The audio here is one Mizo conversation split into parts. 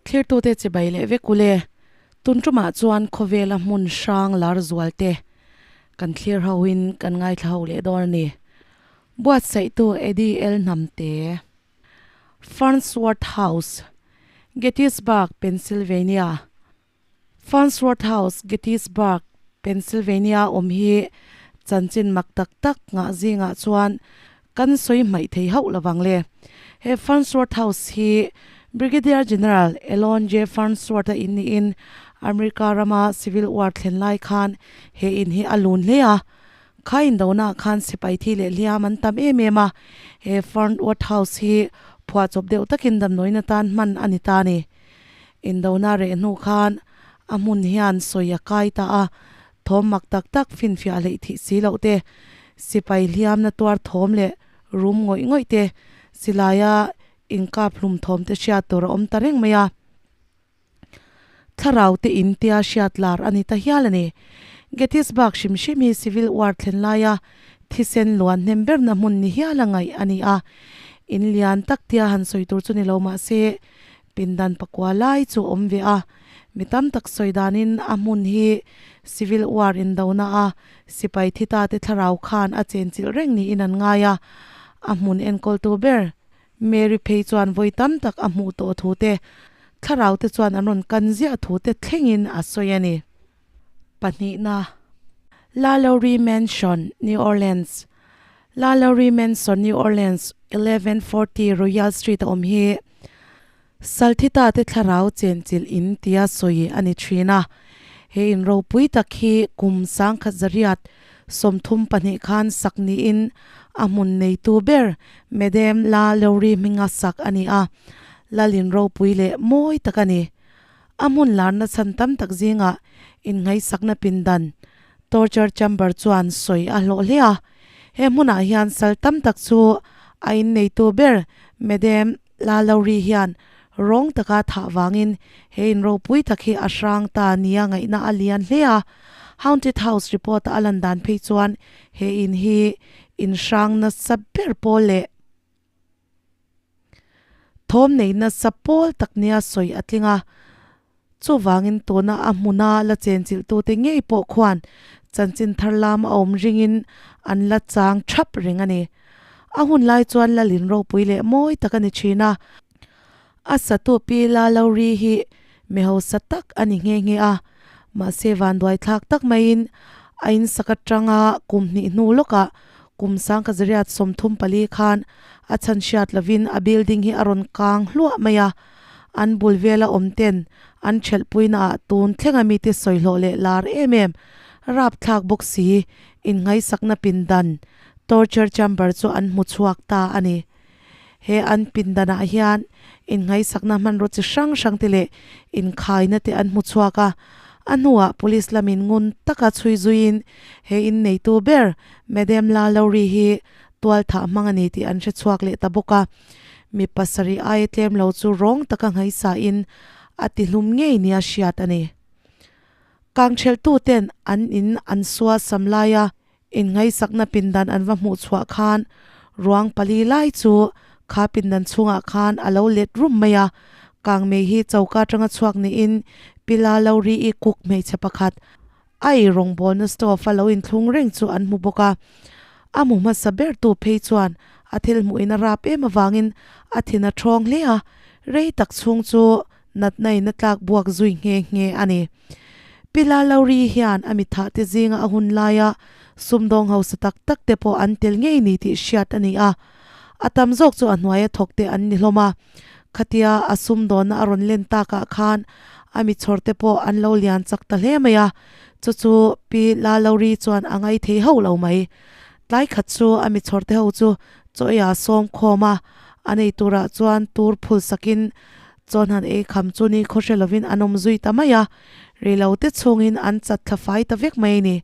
Thlirtute chibai leh vek ule. Tun tumah chuan khawvela hmun hrang lar zual te kan thlir ho in kan ngaithla ho leh dawn a ni. Buatsaihtu Eddie L Hnamte. Farnsworth House, Gettysburg, Pennsylvania. Farnsworth House, Gettysburg, Pennsylvania awm hi chanchin mak tak tak ngah zingah chuan kan sawi hmaih thei hauh lovang le. He Farnsworth House hi Brigadier General Elon J. Farnsworth-a in niin America rama Civil War thlen lai khan he in hi a lun hle a. Kha indona khan sipai thi leh hliam an tam em em a, he Farnsworth House hi phuahchawp deuh takin damdawiin atan hman a ni ta a ni. Indona reh hnu khan a hmun hian sawi a kai ta a, thawm mak tak tak finfiah hleih thih si loh te, sipai hliamna tuar thawm leh rum ngawih ngawih te, silaia inkap hlum thawm te hriat tur a awm ta reng mai a. Thlarau te in tia hriat lar a ni ta hial a ni. Gettysburg hrim hrim hi Civil War thlen laia thisen luan hnem berna hmun ni hial a ngaih a ni a. In lian tak tia han sawi tur chu ni lo mah se, pindan pakua lai chu a awm ve a. Mi tam tak sawi danin a hmun hi Civil War indona a sipai thi ta te thlarau khan a chenchilh reng niin an ngai a. A hmun enkawltu ber Mary phei chuan vawi tam tak a hmuh tawh thu te, thlarau te chuan an rawn kan ziah thu te thlengin a sawi a ni. Pahnihna, La Lowry Mansion, New Orleans La Lowry Mansion, New Orleans, 1140 Royal Street a awm hi Salthita te thlarau chenchilh in tia sawi a ni thin a. He in ropui tak hi kum sangkhat zariat 32 khan sak niin a hmun neitu ber Madam La Lowry hminga sak a ni a, Lalin ropui leh mawi tak a ni. A hmun larna chhan tam tak zingah inngaihsakna pindan, torture chamber, chuan sawi a hlawh hle a. He hmunah hian sal tam tak chu a inneitu ber Madam La Lowry hian rawng taka thah vangin he in ropui tak hi a hrang ta nia ngaihna a lian hle a. Haunted House report-a a lan dan phei chuan he in hi in hrang nasa ber pawl leh thawm nei nasa pawl tak nia sawi a tling a. Chuvangin tuna a hmuna la chenchilhtute ngei pawh khuan chanchin thar lam a awm ringin an la chang thap reng a ni. A hun lai chuan Lalin ropui leh mawi tak a ni thin a. A satu Pi Lalori hi mi hausa tak a ni nghe nghe a, mahse vanduai thlak tak maiin a insak atanga kum hnih hnu lawkah kum sangkhat zariat 34 khan a chhan hriat lovin a building hi a rawn kang hluah mai a. An bul vela awm ten an thelhpuina ah tun thlenga mite sawi hlawh leh lar em em rapthlak bawk si inngaisakna pindan, torture chamber, chu an hmu chhuak ta a ni. He an pindan ah hian inngaisakna hmanraw chi hrang hrang te leh inkhaina te an hmu chhuak a, a hnuah police lamin ngun taka chhui zuiin he inneitu ber Madam La Lowry hi tualthah hmang a ni tih an hre chhuak leh ta bawk a. Mi pasarih aia tlem lo chu rawng taka nghaisa-in a tihlum ngei nia hriat a ni. Kangthelhtuten an in an sual sam laia inngaisakna pindan an va hmuh chhuah khan ruang pali lai chu kha pindan chhungah khan a lo let rum mai a. Kangmei hi choka atanga chhuak niin Pila Lowry-i cook hmeichhe pakhat a ei rawngbawlna stove a lo inthlung reng chu an hmu bawk a. A hmu hmasa bertu phei chuan a thil hmuhin a rap em avangin a thin a thawng hle a, rei tak chhung chu natna in a tlak buak zui nghe nghe a ni. Pi Lalaurie hian a mithah te zinga a hun laia sumdawng hausa tak tak te pawh an tel ngei ni tih hriat a ni a, a tam zawk chu a hnuaia thawk te an ni hlawm a. Khatia a sumdawnna a rawn len takah khan a michhawr te pawh an lo lian chak ta hle mai a, chu chu Pi Lalaurie chuan a ngai thei hauh lo mai. Tlai khat chu a michhawr te ho chu chaw ei ah sawm khawm a, a nei turah chuan tur phul sakin chaw hnan ei kham chu ni khaw hre lovin an awm zui ta mai a, rilo te chhungin an chat thla fai ta vek mai a ni.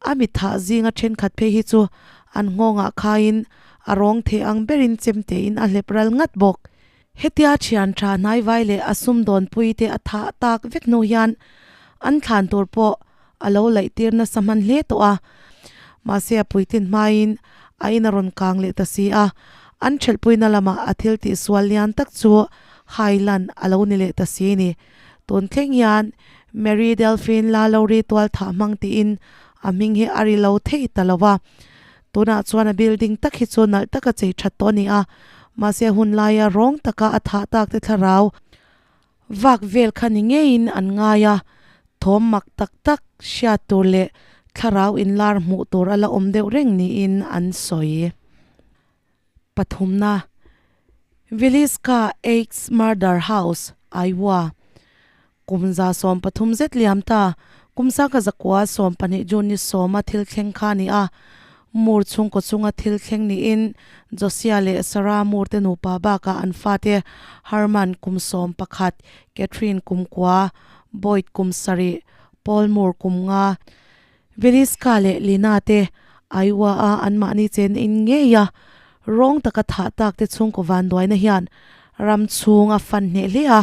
A mithah zinga thenkhat phei hi chu an nghawngah khaiin a rawng thei ang berin chemtein a hlep ral ngat bawk. Hetia thian tha hnaivai leh a sumdawnpui te a thah tak vek hnu hian an thlan tur pawh a lo laih tir nasa hman hle tawh a. Mahse a puitlin hmain a in a rawn kang leh ta si a, an ṭhelhpuina lamah a thil tihsual lian tak chu hai lan a lo ni leh ta si ni. Tun thleng hian Mary Delphine Lalaury tual thah hmang tiin a hming hi a ri lo thei ta lo va. Tunah chuan a building tak hi chu nalh taka chei that tawh a ni a, mahse hun laia rawng taka a thah tak te thlarau vak vel kha ni ngeiin an ngai a, thawm mak tak tak hriat tur leh thlarau inlar hmuh tur a la awm deuh reng niin an sawi. Pathumna, Villisca Axe Murder House, Iowa. Kum 13 zet liam ta, kum 1912 June ni sawma thil thleng kha a ni a. Moore chhungkaw chunga thil thleng niin Josiah leh Sarah Moore te nupa bakah an fate Herman kum 11, Catherine kum kua, Boyd kum sarih, Paul Moore kum nga, Veliska leh Lina te Iowa-a anmahni chen in ngei a, rawng taka thah tak te chhungkaw vanduaina hian ram chhung a fan hneh hle a,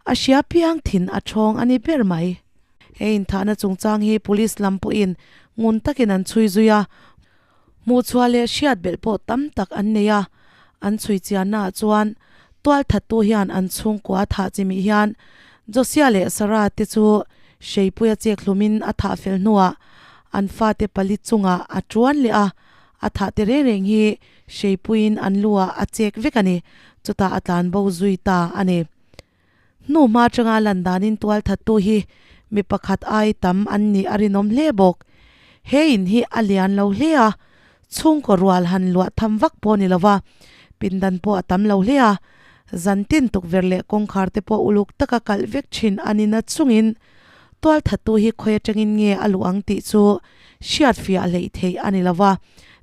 a hria piang thin a thawng a ni ber mai. He inthahna chungchang hi police lam pawhin ngun takin an chhui zui a, hmuhchhuah leh hriat belh pawh tam tak an nei a, an chhui chiannaah chuan tualthattu hian an chhungkua a thah chimih hian Josiah leh Sarah te chu hreipuia chek hlumin a thah fel hnuah an fate pali chungah a tuan leh a, a thah te reng reng hi hreipuiin an lu ah a chek vek a ni, chutah a tlan bo zui ta a ni. Hnu hma atanga lan danin tualthattu hi mi pakhat ai tam an nih a rinawm hle bawk. He in hi a lian lo hle a, chhungkaw rual han luah tham vak pawh ni lova, pindan pawh a tam lo hle a, zantin tukverh leh kawngkhar te pawh uluk taka kalh vek thin a ni na chungin tualthattu hi khawi atangin nge a luh ang tih chu hriatfiah hleih theih a ni lova,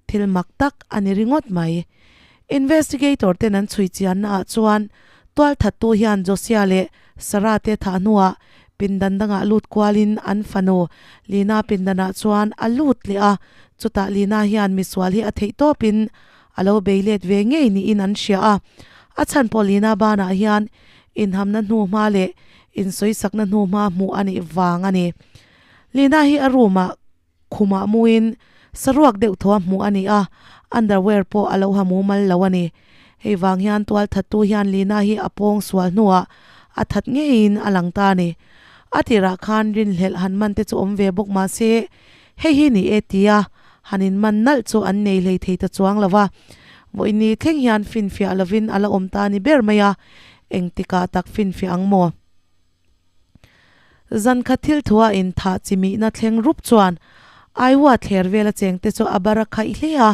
thil mak tak a ni ringawt mai. Investigator ten an chhui chianna ah chuan tualthattu hian Josiah leh Sarah te thah hnuah pindan dangah lut kualin an fanu Lina pindanah chuan a lut leh a, chutah Lina hian misual hi a theih tawpin a lo bei let ve ngei niin an hria a. A chhan pawh Lina banah hian inhamna hnuhma leh insawisakna hnuhma hmuh a nih vang a ni. Lina hi a room ah Khumah muin saruak deuh thaw a hmuh a ni a, underwear pawh a lo ha mumal lo a ni. Hei vang hian tualthattu hian Lina hi a pawng sual hnuah a that ngeiin a lang ta a ni. A tirah khan rinhlelh han man te chu awm ve bawk mah se, hei hi ni e tia han inman nalh chu an nei hlei thei ta chuang lo va. Vawiin ni thleng hian finfiah lovin a la awm ta a ni ber mai a, engtikah tak finfiah ang maw? Zankhat thil thua inthah chi mihna thleng rup chuan Iowa thler vela chengte chu a bar a khaih hle a.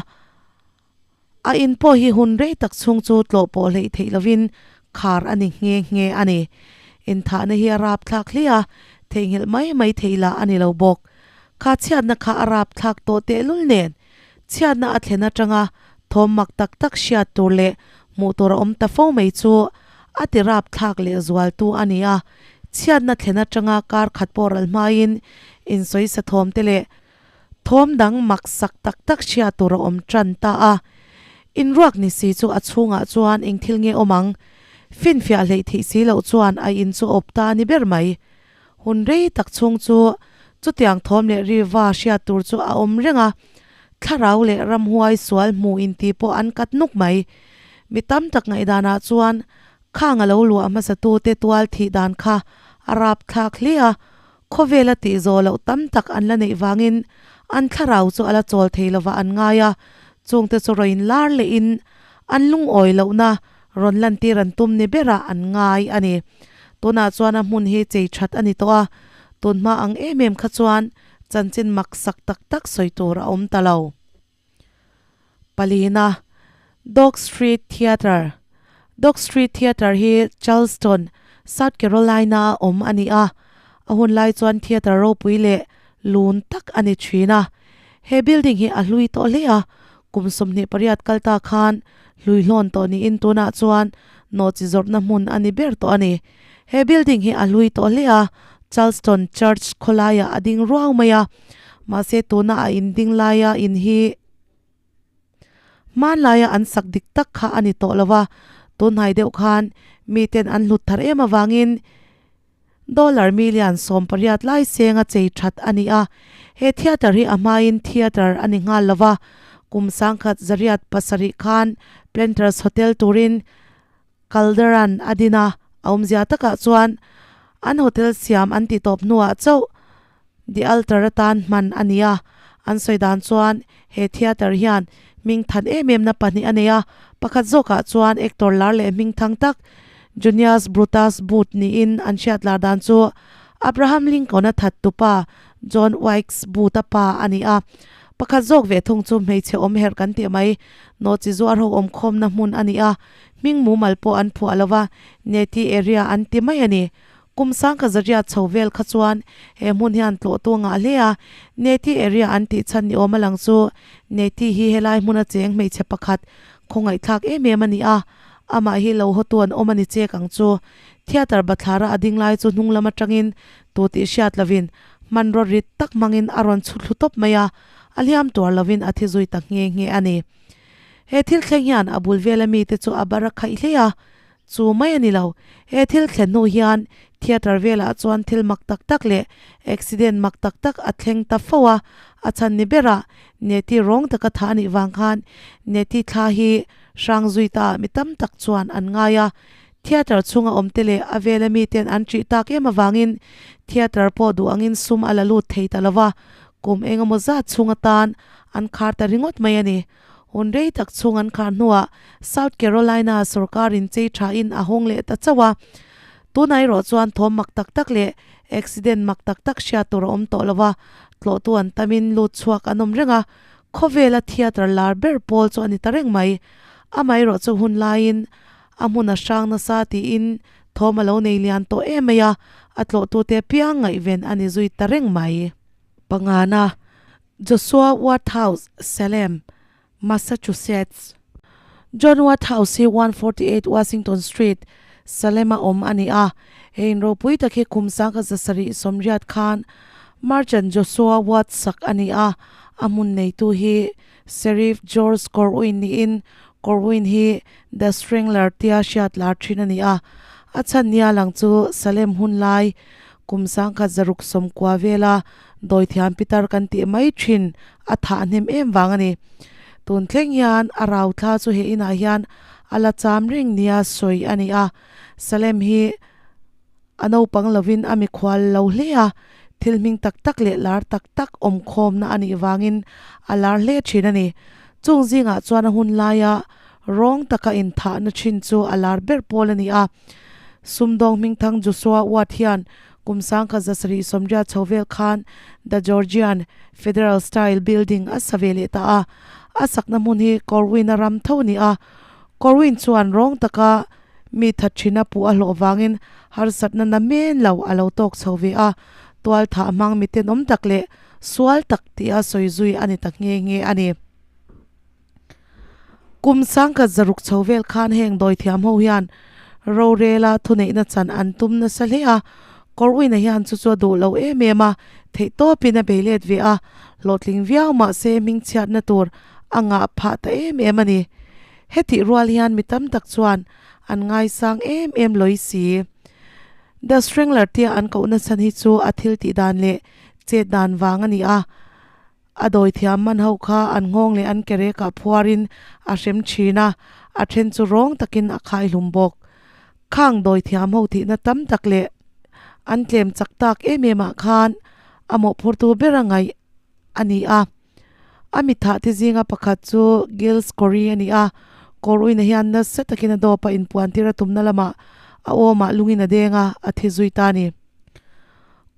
A in pawh hi hun rei tak chhung chu tlawh pawh hleih theih lovin khar a ni nghe nghe a ni. Inthahna hi a rapthlak hle a, theihnghilh mai mai theih lah a ni lo bawk. Kha chhiatna kha a rapthlak tawh tehlul nen chhiatna a thlen atanga thawm mak tak tak hriat tur leh hmuh tur a awm ta fo mai chu a ti rapthlak leh zualtu a ni a. Chhiatna thlen atanga kar khat pawh ral hmain insawisa thawm te leh thawm dang mak sak tak tak hriat tur a awm tan ta a. Inruak ni si chu a chhungah chuan eng thil nge awm ang? Finfiah hleih theih si loh chuan a in chu a awp ta a ni ber mai. Hun rei tak chhung chu chutiang thawm leh riva hriat tur chu a awm reng a, thlarau leh ramhuai sual hmu inti pawh an kat nuk mai. Mi tam tak ngaihdanah chuan khang a lo luah hmasatute tual thih dan kha a rapthlak hle a, khawvela tih zawh loh tam tak an la neih vangin an thlarau chu a la chawl thei lova an ngai a, chungte chu rawn lar lehin an lungawi lohna rawn lantir an tum ni berah an ngai a ni. Tunah chuan a hmun hi chei that a ni tawh a, tunhma ang em em kha chuan chanchin mak sak tak tak sawi tur a awm ta lo. Palina, Dog Street Theatre Dog Street Theatre hi Charleston, South Carolina-a awm a ni a, a hun lai chuan theatre ropui leh lun tak a ni thin a. He building hi a hlui tawh hle a, kum 28 kal ta khan hlui hlawn tawh niin tunah chuan nawhchi zawrhna hmun a ni ber tawh a ni. He building hi a hlui tawh hle a, Charleston Church khawlaiah a ding ruau mai a, mahse tuna a in ding laia in hi hmanlaia an sak dik tak kha a ni tawh lo va, tunhnai deuh khan miten an hlut thar em avangin. Dollar million 18 lai senga chei that ani a. He theatre hi a hmain theatre ani nghal lova. Kum 1870 khan Planters Hotel turin Calderan a din a, a awmzia takah chuan an hotel siam an ti tawp hnuah chauh The Altar atan hman a ni a. An sawi dan chuan he theatre hian hming than em em na pahnih a nei a, pakhat zawkah chuan actor lar leh hming thang tak Junius Brutus Booth niin an hriat lar dan chu Abraham Lincoln-a that tupa John Wilkes Booth-a pa a ni a. Pakhat zawk ve thung chu hmeichhe awm herh kan tih mai, nawhchi zuar ho awmkhawmna hmun a ni a, hming mumal pawh an phuah lo va, Neti area an ti mai a ni. Kum 1900 chho vel kha chuan he hmun hian tlawhtu ngah hle a, Neti area an tih chhan ni awm a lang chu Neti hi helai hmuna cheng hmeichhe pakhat khawngaihthlak em em a ni a, amah hi lo hawtu an awm a ni chek ang chu. Theatre bathlara a ding lai chu hnung lam atangin tu tih hriat lovin hmanraw rit tak hmangin a rawn chhu thlu tawp mai a, a hliam tuar lovin a thi zui ta nghe nghe a ni. He thil thleng hian a bul vela mite chu a bar a khaih hle a, chu mai a ni lo. He thil thlen hnu hian theatre velah chuan thil mak tak tak leh accident mak tak tak a thleng ta fo a, a chhan ni berah Neti rawng taka tha a nih vang khan Neti thla hi hrang zui ta mi tam tak chuan an ngai a. Theatre chhunga awmte leh a vela miten an ṭih tak em avangin theatre pawh duh angin sum a la lut thei ta lo va, kum eng emaw zat chhung atan an khar ta ringawt mai a ni. Hun rei tak chhung an khar hnuah South Carolina sorkarin chei thain a hawng leh ta chauh a. Tunah erawh chuan thawm mak tak tak leh accident mak tak tak hriat tur a awm tawh lo va, tlawhtu an tamin lut chhuak an awm reng a, khawvela theatre lar ber pawl chu a ni ta reng mai. Amaherawh chu hun laiin A hmun a hrang nasa tiin thawm a lo nei lian tawh em mai a, a tlawhtute piang ngaihven a ni zui ta reng mai. Pangana, Joshua Waterhouse, Salem, Massachusetts. John Waterhouse hi 148 Washington Street, Salem-a awm a ni a. He in ropui tak hi kum 1780 khan Merchant Joshua Watt sak a ni a, a hmun neitu hi Sheriff George Corwin niin Corwin hi The Strangler tia hriat lar thin a ni a, a chhan nia lang chu Salem hun lai kum 1690 vela dawithiam pitar kan tih mai thin a thah hnem em vang a ni. Tun thleng hian a rau thla chu he inah hian a la cham reng nia sawi a ni a, Salem hi a naupang lovin a mikhual lo hle a, thil hming tak tak leh lar tak tak awmkhawmna a nih vangin a lar hle thin a ni. Chung zingah chuan a hun laia rawng taka inthahna thin chu a lar ber pawl a ni a. Sumdawng hmingthang Joshua Watt hian kum 1780 chho vel khan The Georgian Federal Style Building a sa ve leh ta a. A sakna hmun hi Corwin-a ram tho a ni a. Corwin chuan rawng taka Mi that thina puh a hlawh vangin harsatna na men lo a lo tawk chho ve a, tual thah hmang mi tenawm tak leh sual tak tia sawi zui a ni ta nghe nghe a ni. Kum 1600 chho vel khan heng dawithiam ho hian rorela thuneihna chan an tum nasa hle a, Corwin-a hian chu chu a duh lo em em a, theihtawpin a bei let ve a, hlawhtling viau mahse hmingchhiatna tur a ngah phah ta em em a ni. Hetih rual hian mi tam tak chuan an ngaisang em em lawi si. The Strangler tia an kohna chhan hi chu a thil tih dan leh chet dan vang a ni a. A dawi thiam man ho kha an nghawng leh an kerekah phuarin a hrem thin a, a then chu rawng takin a khai hlum bawk. Khang dawi thiam ho thihna tam tak leh an tlem chak tak em em ah khan a mawhphurtu ber a ngaih a ni a. A mitthah te zinga pakhat chu Gilles Corrie a ni a, Corwin-a hian nasa takin a dawp a inpuantir a tumna lamah a awmah lungin a deng a, a thi zui ta a ni.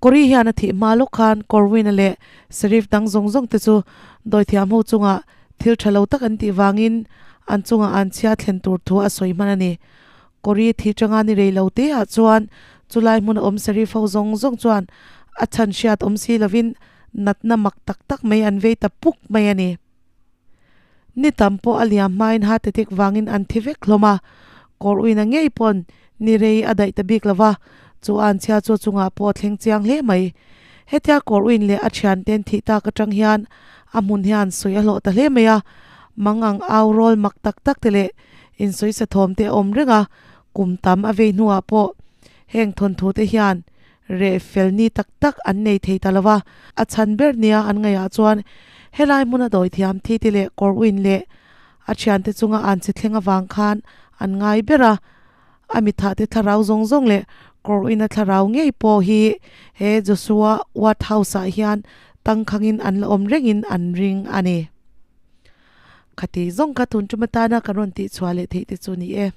Corrie hian a thih hma lawk khan Corwin-a leh Sheriff dang zawng zawng te chu dawithiam ho chungah thil tha lo tak an tih vangin an chungah an chhia thlen tur thu a sawi hman a ni. Corrie thi tanga ni rei lo te ah chuan chulai hmun a awm Sheriff ho zawng zawng chuan a chhan hriat awm si lovin natna mak tak tak mai an vei ta puk mai a ni. Ni tam pawh a liam hmain heart attack vangin an thi vek hlawm a, kawr uina ngei pawn ni rei a daih ta bik lo va, chu anchhia chu a chungah pawh a thleng chiang hle mai. Hetia kawr uin leh a thianten thih tak atang hian a hmun hian sawi a hlawh ta hle mai a, mangang au rawl mak tak tak te leh insawi sa thawm te a awm reng a, kum tam a vei hnuah pawh heng thawnthu te hian. Reh fel ni tak tak an nei thei ta lo va, a chhan ber nia an ngaihah chuan helai hmuna dawithiam thi te leh Corwin leh a thiante chunga an che thleng avang khan an ngai ber a. A mitha te thlarau zawng zawng leh Corwin-a thlarau ngei pawh hi he Joshua Watt House-ah hian tangkhangin an la awm rengin an ring a ni. Khati zawng kha tun tum atana kan rawn tihchhuah leh theih te chu ni e.